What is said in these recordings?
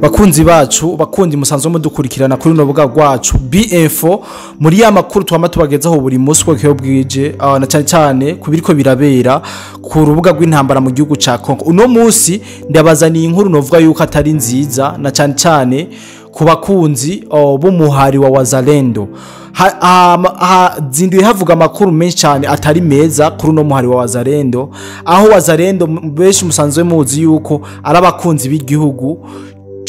Bakunzi bacu, bakundi musanzwe mudukurikirana kuri runo rubuga rwacu BF, muri ya makuru twama tubagezaho buri munsi uko bukeye bwije, na cyane cyane ku biriko birabera ku rubuga rw'intambara mu gihugu ca Congo. Uno munsi ndabazaniye inkuru novuga yuko atari nziza, na cyane cyane ku bakunzi b'umuhari wa Wazalendo. Zinduye havuga amakuru menshi cyane atari meza kuri uno muhari wa Wazalendo, aho Wazalendo benshi musanzwe muzi yuko ari abakunzi b'igihugu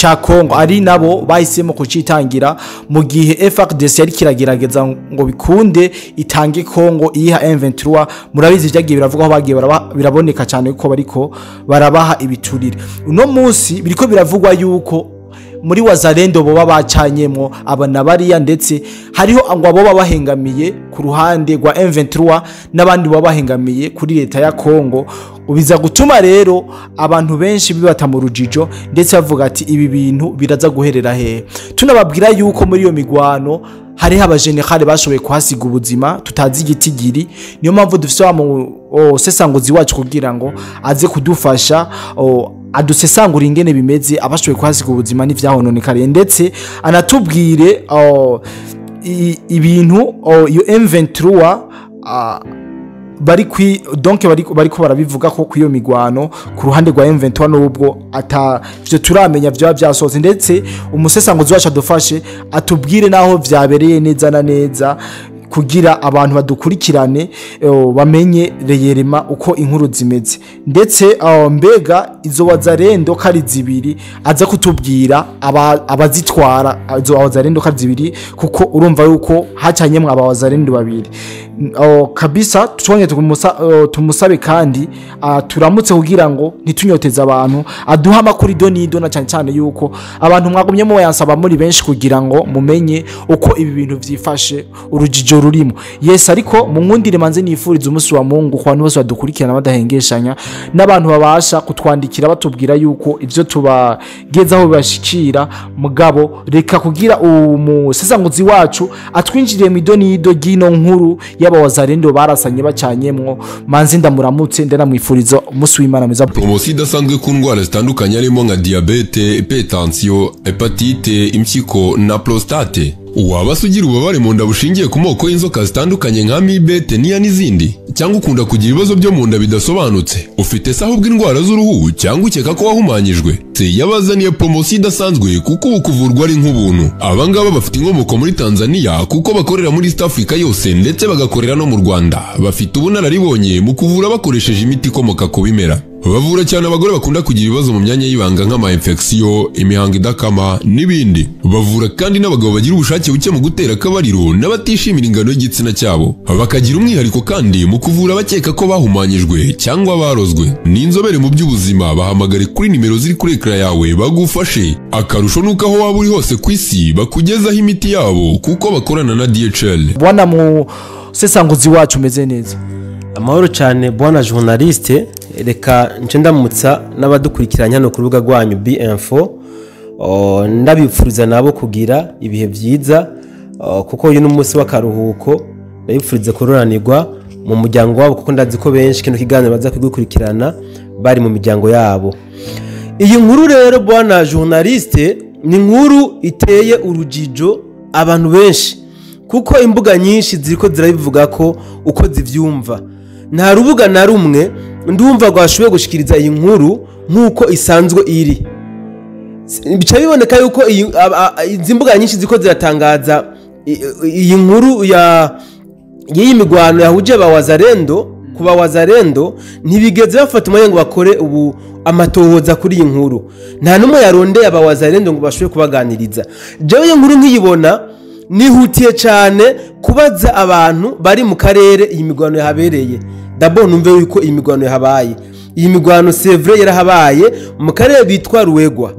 ca Congo, ari nabo bahisemo kucitangira mu gihe FARDC yari kiragerageza ngo bikunde itange Congo iyiha M23. Murabizi vyagiye biravuga aho bagiye biraboneka cyane ko bariko barabaha ibiturire. Uno munsi biriko biravugwa yuko muri Wazalendo boba bacanyemwo aba na bariya, ndetse hariho ngo abo baba bahengamiye ku ruhande rwa M23 n'abandi baba bahengamiye kuri leta ya Congo. Ubiza gutuma rero abantu benshi bibata mu rujijo, ndetse bavuga ati ibi bintu biraza guherera hehe? Tunababwira yuko muri iyo migwano hariho abajenerali bashoboye kuhasiga ubuzima tutazi igitigiri. Niyo mpamvu dufise wa musesanguzi wacu kugira ngo aze kudufasha, adusesangura ingene bimeze, abashoboye kuhasiga ubuzima n'ivyahononekariye, ndetse anatubwire ibintu iyo M23 bari kwi donc bari bariko barabivuga ko kwiyo migwano ku ruhande rwa M23, nubwo ata ivyo turamenya vyo vyasohotse. Ndetse umusesanguzi wacu adufashe atubwire naho vyabereye neza na neza, kugira abantu badukurikirane bamenye reyerema uko inkuru zimeze. Ndetse mbega izo Wazalendo kari zibiri, aza kutubwira abazitwara izo Wazalendo kari zibiri, kuko urumva yuko hacanyemwe aba Wazalendo babiri. Kabisa twonye tumusabe kandi turamutse kugira ngo ntitunyoteze abantu, aduha amakuru ido n'ido, na cyane cyane yuko abantu mwagumye muyansaba muri benshi kugira ngo mumenye uko ibi bintu vyifashe, urujijo rurimo. Yes, ariko munkundire manze nifuriza umunsi wa Mungu ku bantu bose badukurikirana badahengeshanya, n'abantu babasha kutwandikira batubwira yuko ivyo tubagezaho bibashikira. Mugabo reka kugira umusesanguzi wacu atwinjiriye mu ido n'ido ry'ino nkuru y'aba Wazalendo barasanye bacanyemwo, manze ndamuramutse, ndanamwifuriza umunsi w'Imana mwiza. Poromosiyo idasanzwe ku ndwara zitandukanye harimo nka diyabete, hypertension, hépatite, impyiko na prostate. Waba se ugira ububabare mu nda bushingiye ku moko y'inzoka zitandukanye nka amibe, teniya n'izindi? Cyangwa ukunda kugira ibibazo byo mu nda bidasobanutse? Ufite se ahubwo indwara z'uruhu, cyangwa ukeka ko wahumanyijwe? Yabazaniye poromosiyo idasanzwe kuko ubu kuvurwa ari nk'ubuntu. Aba ngaba bafite inkomoko muri Tanzania, kuko bakorera muri East Africa yose, ndetse bagakorera no mu Rwanda. Bafite ubunararibonye mu kuvura bakoresheje imiti ikomoka ku bimera. Bavura cyane abagore bakunda kugira ibibazo mu myanya y'ibanga nk'ama infection, imihango idakama n'ibindi. Bavura kandi n'abagabo bagira ubushake buke mu gutera akabariro n'abatishimira ingano y'igitsina cyabo. Bakagira umwihariko kandi mu kuvura abakeka ko bahumanyijwe cyangwa barozwe. Ni inzobere mu by'ubuzima. Bahamagare kuri nimero ziri kuri écran yawe bagufashe. Akarusho nuko aho waba uri hose ku isi bakugezaho imiti yabo, kuko bakorana na DHL. Bwana musesanguzi wacu, umeze neza? Amahoro cyane, bwana journaliste. Reka nce ndamutsa n'abadukurikiranye hano ku rubuga rwanyu B-Info. Ndabifuriza nabo kugira ibihe byiza, kuko uyu ni umunsi w'akaruhuko. Ndabifuriza kururanirwa mu muryango wabo, kuko ndazi ko benshi kino kiganiro baza kugikurikirana bari mu miryango yabo. Iyi nkuru rero, bwana journaliste, ni inkuru iteye urujijo abantu benshi, kuko imbuga nyinshi ziriko zirabivuga ko uko zivyumva. Nta rubuga na rumwe ndumva rwashoboye gushikiriza iyi nkuru nk'uko isanzwe iri. Bica biboneka yuko izi mbuga nyinshi ziko ziratangaza iyi nkuru ya y'iyi migwano yahuje ba Wazalendo ku ba Wazalendo, ntibigeze bafata umwanya ngo bakore ubu amatohoza kuri iyi nkuru. Nta n'umwe yarondeye aba Wazalendo ngo bashobore kubaganiriza. Jewe iyi nkuru nkiyibona nihutiye cyane kubaza abantu bari mu karere iyi migwano yahabereye. D'abord numve yuko iyi migwano yahabaye. Iyi migwano, c'est vrai, yarahabaye mu karere bitwa Ruegwa,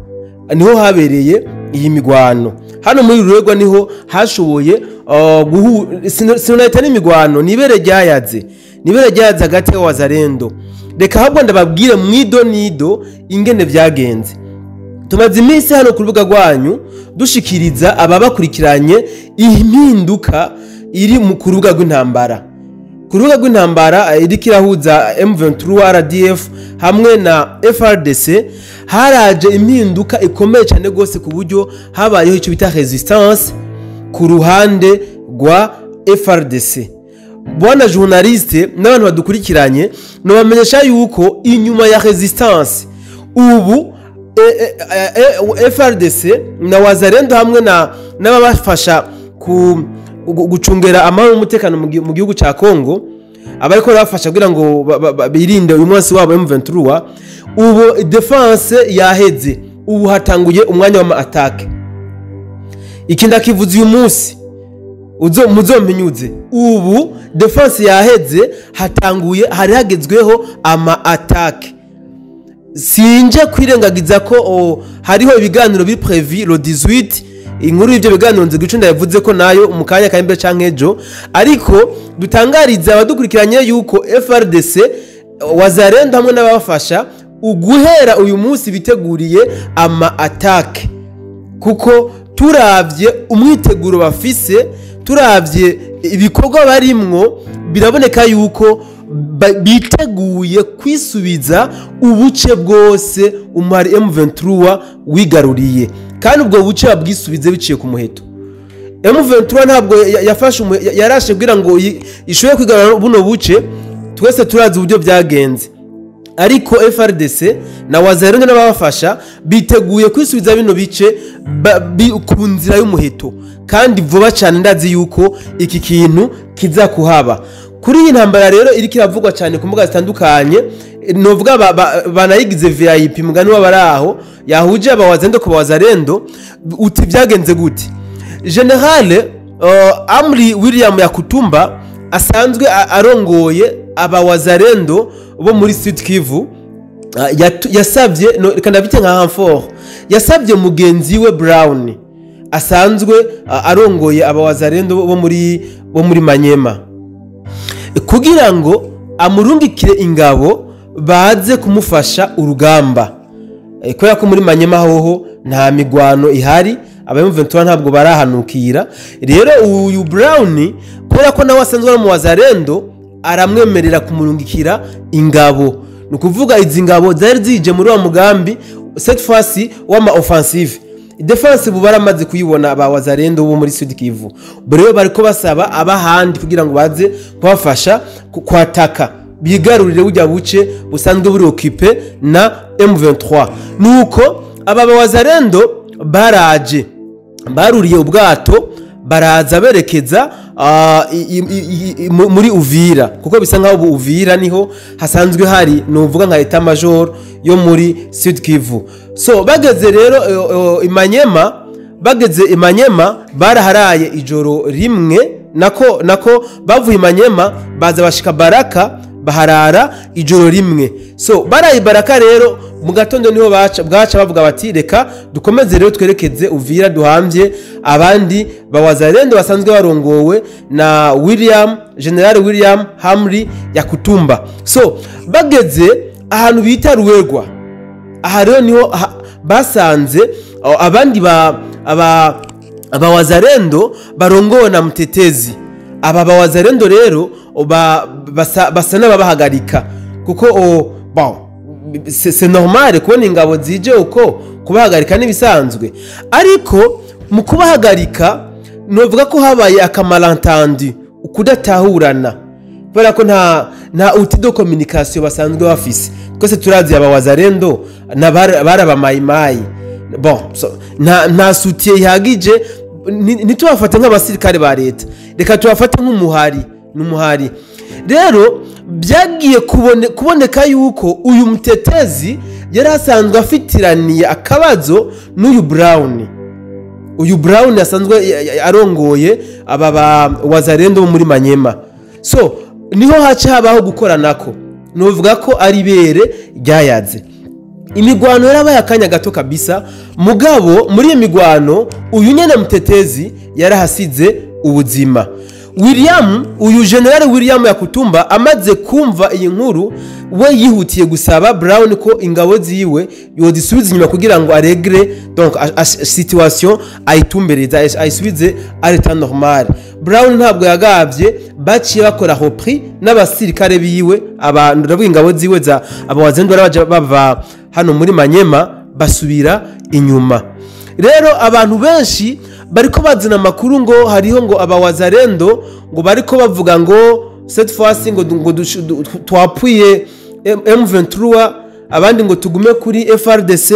niho habereye iyi migwano. Hano muri Ruegwa niho hashoboye sinonahita n'imigwano, nibere ryayaze, nibere ryayaze hagati y'Abazarendo. Reka ahubwo ndababwire mwido nido ingene vyagenze. Tumaze iminsi hano ku rubuga rwanyu dushikiriza ababakurikiranye impinduka iri mu ku rubuga rw'intambara. Ku rubuga rw'intambara iriko irahuza M23 RDF hamwe na FARDC, haraje impinduka ikomeye cyane rwose, ku buryo habayeho icyo bita résistance ku ruhande rwa FARDC. Bwana journaliste n'abantu badukurikiranye, nobamenyesha yuko inyuma ya résistance ubu FARDC na Wazalendo hamwe na n'ababafasha ku gucungera amahoro n'umutekano mu gihugu cya Congo, abariko barabafasha kugira ngo birinde uyu munsi wabo M23, ubu défense yaheze, ubu hatanguye umwanya w'ama attaque. Iki ndakivuze uyu munsi, uzo muzompinyuze. Ubu défense yaheze, hatanguye, hari hagezweho ama attaque. Sinje kwirengagiza ko hariho ibiganiro biri prévu le 18. Inkuru y'ibyo biganiro nzi guca, ndayavuze ko nayo mu kanya kari imbere canke ejo, ariko dutangariza abadukurikiranye yuko FARDC, Wazalendo hamwe n'ababafasha, uguhera uyu munsi biteguriye ama attaque, kuko turavye umwiteguro bafise, turavye ibikorwa barimwo, biraboneka yuko biteguye kwisubiza ubuce bwose umuhari M23 wigaruriye, kandi ubwo buce babwisubize biciye ku muheto. M23 ntabwo yafashe yarashe kugira ngo ishobore kwigarura buno buce. Twese turazi uburyo byagenze, ariko FARDC na Wazalendo n'ababafasha biteguye kwisubiza bino bice ku nzira y'umuheto, kandi vuba cyane. Ndazi yuko iki kintu kiza kuhaba. Kuri iyi ntambara rero iriko iravugwa cyane ku mbuga zitandukanye, novuga banayigize VIP, mugani w'abaraho yahuje abawazalendo ku bawazalendo, uti byagenze gute? General Amri William Yakutumba asanzwe arongoye abawazalendo bo muri Sud Kivu, yasabye no, reka ndabite nka renfort, yasabye mugenzi we Brown asanzwe arongoye abawazalendo bo muri Manyema kugira ngo amurungikire ingabo baze kumufasha urugamba. Kubera ko muri Manyema hoho nta migwano ihari, aba M23 ntabwo barahanukira. Rero uyu Brown, kubera ko nawe asanzwe ari mu wazalendo, aramwemerera kumurungikira ingabo. Ni ukuvuga izi ngabo zari zije muri wa mugambi, cette fois-ci w'ama offensive. Défense ubu baramaze kuyibona ba wazalendo bo muri Sud Kivu. Ubu rero bariko basaba abahandi kugira ngo baze kubafasha kwataka, bigarurire burya buce busanzwe buri occupé na M23. Nuko aba bawazalendo baraje, baruriye ubwato, baraza berekeza muri Uvira, kuko bisa nkaho ubu Uvira niho hasanzwe hari, nuvuga nka état major yo muri Sud Kivu. So bageze rero Imanyema, bageze Imanyema baraharaye ijoro rimwe. Nako bavuye Imanyema baza bashika Baraka, baharara ijoro rimwe. So baraye Baraka rero, mu gatondo niho baca bwaca bavuga bati: "Reka dukomeze rero twerekeze Uvira, duhambye abandi bawazalendo basanzwe barongowe na William, General William Hamri Yakutumba." So bageze ahantu bita Ruwerwa, aha rero niho basanze abandi ba aba abawazalendo barongowe na Mutetezi. Aba bawazalendo rero basa n'ababahagarika, kuko bon, c'est normal kubona ingabo zije uko, kubahagarika n'ibisanzwe. Ariko mu kubahagarika novuga ko habaye aka malentendu, ukudatahurana, kubera ko nta outil de communication basanzwe bafise. Twese turazi aba wazalendo na barabamayimayi. Bon, so, nta soutien ihagije. Ntitubafate nk'abasirikare ba leta, reka tubafate nk'umuhari. N'umuhari rero byagiye kuboneka yuko uyu Mutetezi yari asanzwe afitiraniye akabazo n'uyu Brown. Uyu Brown asanzwe arongoye aba ba wazalendo bo muri Manyema. So niho haca habaho gukoranako, nuvuga ko ari ibere ryayaze. Imigwano yarabaye akanya gato kabisa, mugabo muri iyo migwano uyu nyene Mutetezi yarahasize ubuzima. William, uyu General William Yakutumba, amaze kumva iyi nkuru, we yihutiye gusaba Brown ko ingabo ziwe yozisubiza inyuma kugira ngo arégler donc situation, ayitumbereza, ayisubize à l'état normal. Brown ntabwo yagavye, baciye bakora repli n'abasirikare biwe, abantu, ndavuga ingabo ziwe za abawazendo baja bava hano muri Manyema, basubira inyuma. Rero abantu benshi bariko bazana amakuru ngo hariho ngo abawazarendo ngo bariko bavuga ngo cette fois ngo twappuye M23, abandi ngo tugume kuri FARDC,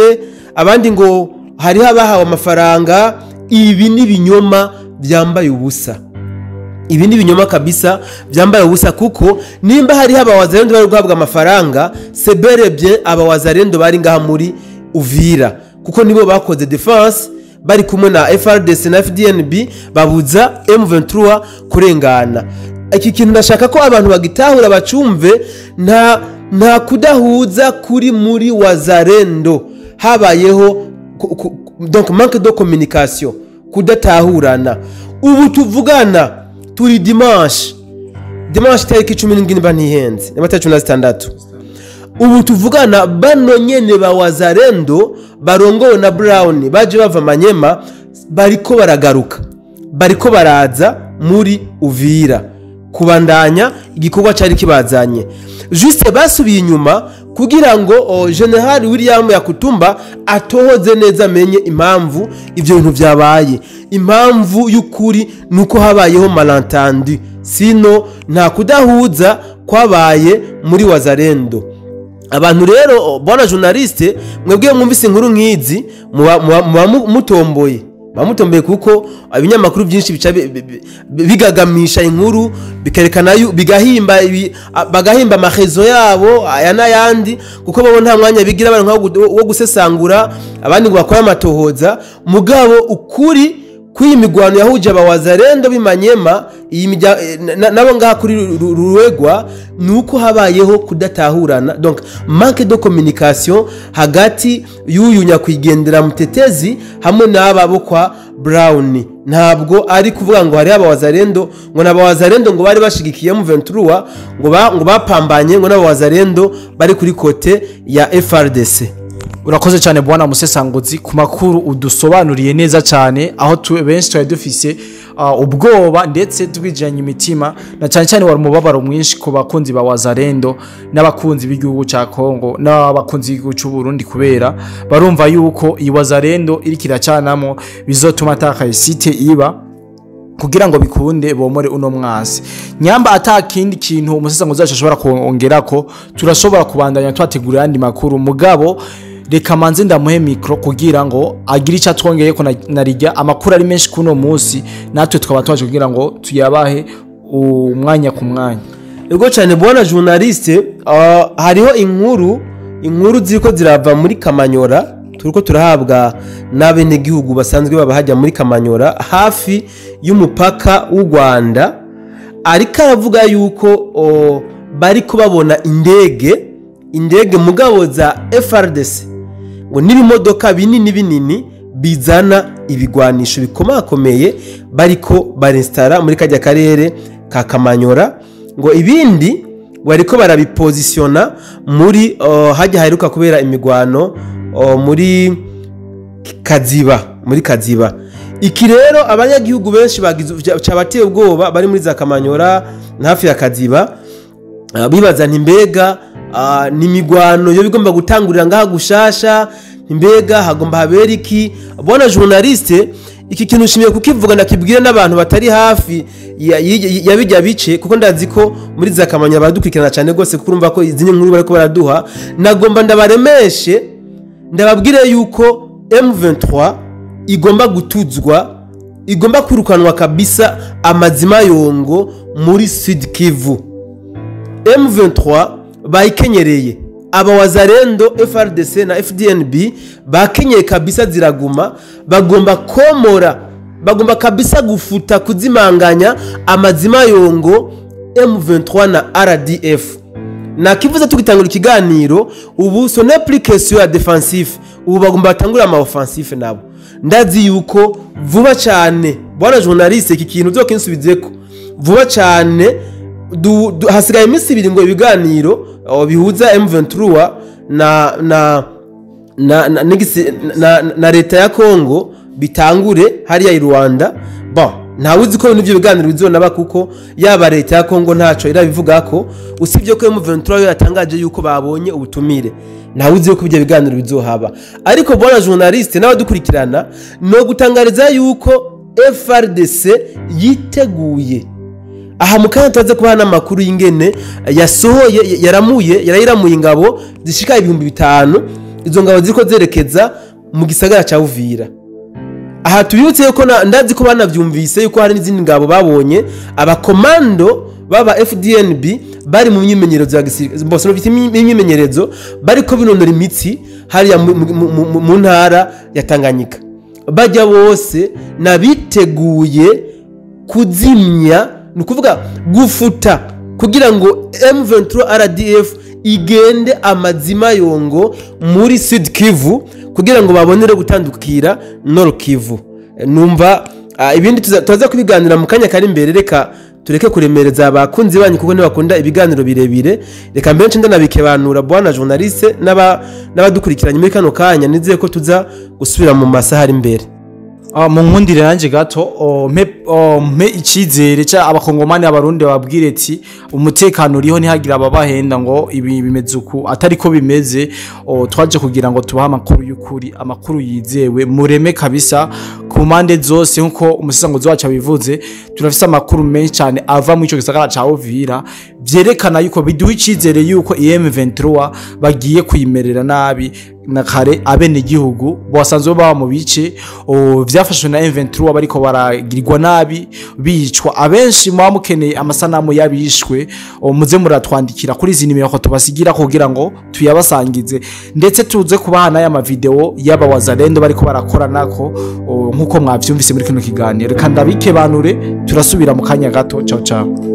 abandi ngo hariho abahawe amafaranga. Ibi ni ibinyoma byambaye ubusa, ibi ni ibinyoma kabisa byambaye ubusa, kuko nimba hariho abawazarendo bari guhabwa amafaranga, c'est bel et bien abawazarendo bari ngaha muri Uvira, kuko nibo bakoze défense bari kumwe na FARDC na FDNB, babuza M23 kurengana. Iki kintu ndashaka ko abantu bagitahura, bacumve. Nta kudahuza kuri muri Wazarendo, habayeho donc manque de communication, kudatahurana. Ubu tuvugana turi dimanche tariki 17, nimba ntihenze, nimba tariki 16. Ubu tuvugana bano nyene ba Wazarendo barongowe na Brown baje bava Manyema bariko baragaruka, bariko baraza muri Uvira kubandanya igikorwa cari kibazanye. Juste basubiye inyuma kugira ngo General William Yakutumba atohoze neza, amenye impamvu ivyo bintu vyabaye. Impamvu y'ukuri nuko habayeho malentendu, sinon nta kudahuza kwabaye muri Wazarendo. Abantu rero, bwana journaliste, mwebwe mwumvise inkuru nk'izi muba mutomboye, kuko ibinyamakuru byinshi bica bigagamisha inkuru, bikerekana bigahimba bagahimba amahezo yabo aya n'ayandi, kuko bo nta mwanya bigira bari wo gusesangura, abandi ngo bakore amatohoza. Mugabo ukuri kw'iyi migwano yahuje abawazarendo b'Imanyema iyi nabo ngaha kuri Ruregwa ni uko habayeho kudatahurana, donc manque de communication hagati y'uyu nyakwigendera Mutetezi hamwe n'aba bo kwa Brown. Ntabwo ari kuvuga ngo hariho abawazarendo ngo n'abawazarendo ngo bari bashigikiye M23, ngo bapambanye ngo n'abawazarendo bari kuri côté ya FARDC. Urakoze cyane, bwana Musesanguzi, ku makuru udusobanuriye neza cyane, aho benshi twari dufise ubwoba ndetse twijanye imitima, na cyane cyane wari umubabaro mwinshi ku bakunzi ba Wazarendo n'abakunzi b'igihugu ca Kongo n'abakunzi b'igihugu c'u Burundi, kubera barumva yuko iyi Wazarendo iriko iracanamo bizotuma ataka site iba kugira ngo bikunde bomore uno mwasi. Nyamba ata kindi kintu umusesanguzi wacu ashobora kongerako, turashobora kubandanya twategura ayandi makuru. Mugabo reka manze ndamuhe micro kugira ngo agire icyo atwongeye ko narijya amakuru ari menshi kuno munsi, natwe tukaba twaje kugira ngo tuyabahe umwanya ku mwanya. Ego cyane, bwana journaliste, hariho inkuru ziriko zirava muri Kamanyora, turiko turahabwa n'abenegihugu basanzwe baba hajya muri Kamanyora hafi y'umupaka w'u Rwanda, ariko aravuga yuko bariko babona indege mugabo za FARDC ngo n'ibimodoka binini binini bizana ibigwanisho bikomakomeye bariko barinstara muri kajya karere ka Kamanyora, ngo ibindi bariko barabipozisiona muri hajya haheruka kubera imigwano muri Kaziba. Iki rero abanyagihugu benshi bagize cabateye ubwoba bari muri za Kamanyora na hafi ya Kaziba, bibaza nti mbega ni imigwano yo bigomba gutangurira ngaha gushasha? Mbega hagomba habera iki? Bwana journaliste, iki kintu nshimiye kukivuga, ndakibwira n'abantu batari hafi ya bijya bice, kuko ndazi ko muri za Kamanya baradukurikirana cyane rwose, kuko urumva ko izi nkuru bariko baraduha. Nagomba ndabaremeshe, ndababwire yuko M23 igomba gutuzwa, igomba kwirukanwa kabisa amazima yongo muri Sud Kivu. M23 bayikenyereye, aba Wazarendo, FARDC na FDNB bakenyeye kabisa, ziraguma, bagomba komora, bagomba kabisa gufuta, kuzimanganya amazima yongo M23 na RDF. Nakivuze tugitangura ikiganiro, ubu ce n'est plus question ya défensif, ubu bagomba batangura ama offensif nabo. Ndazi yuko vuba cyane. Bwana journaliste, iki kintu uzokinsubizeko vuba cyane. Hasigaye iminsi 2 ngo ibiganiro bihuza M23 na leta ya Kongo bitangure hariya i Rwanda. Bon, ntawe uzi ko n'ivyo biganiro bizonaba, kuko yaba leta ya Kongo ntaco irabivuga ko, usibye ko M23 yo yatangaje yuko babonye ubutumire. Ntawe uzi ko ibyo biganiro bizohaba. Ariko bwana journaliste n'abadukurikirana, no gutangariza yuko FARDC yiteguye. Aha mukanya tubaze kubaha n'amakuru y'ingene yasohoye, yaramuye, yarayiramuye ingabo zishika 5000. Izo ngabo ziriko zerekeza mu gisagara ca Uvira. Aha tubibutse yuko ndazi ko banavyumvise yuko hari n'izindi ngabo babonye abakomando baba FDNB bari mu myimenyerezo ya gisirikare, bose bafite imyimenyerezo, bariko binonora imitsi hariya mu ntara ya Tanganyika. Bajya bose nabiteguye kuzimya, ni ukuvuga gufuta, kugira ngo M23 RDF igende amazima yongo muri Sud Kivu, kugira ngo babonere gutandukira Nord Kivu. Numva ibindi tuza kubiganira mu kanya kari imbere. Reka tureke kuremereza abakunzi banyu, kuko ntibakunda ibiganiro birebire. Reka mbere ndanabikebanura, bwana journaliste n'abadukurikiranye muri kano kanya, nizeye ko tuza gusubira mu masaha ari imbere. Mu nkundire nanjye gato mpe icyizere cya abakongomani, abarundi, babwire ati umutekano uriho, ntihagire ababahenda ngo ibi bimeze uku atari ko bimeze. Twaje kugira ngo tubahe amakuru y'ukuri, amakuru yizewe, mureme kabisa ku mpande zose. Nkuko umusisanguzi wacu abivuze, turafise amakuru menshi cyane ava muri ico gisagara ca Uvira, vyerekana yuko biduha icyizere yuko M23 bagiye kuyimerera nabi na kare. Abenegihugu basanzwe baba mu bice vyafashwe na M23 bariko baragirirwa nabi, bicwa abenshi. Muba mukeneye amasanamu y'abishwe, muze muratwandikira kuri izi nimero tubasigira kugira ngo tuyabasangize, ndetse tuze kubaha n'aya mavideo y'aba wazalendo bariko barakoranako nkuko mwavyumvise muri kino kiganiro. Reka ndabikebanure, turasubira mu kanya gato. Ciao ciao.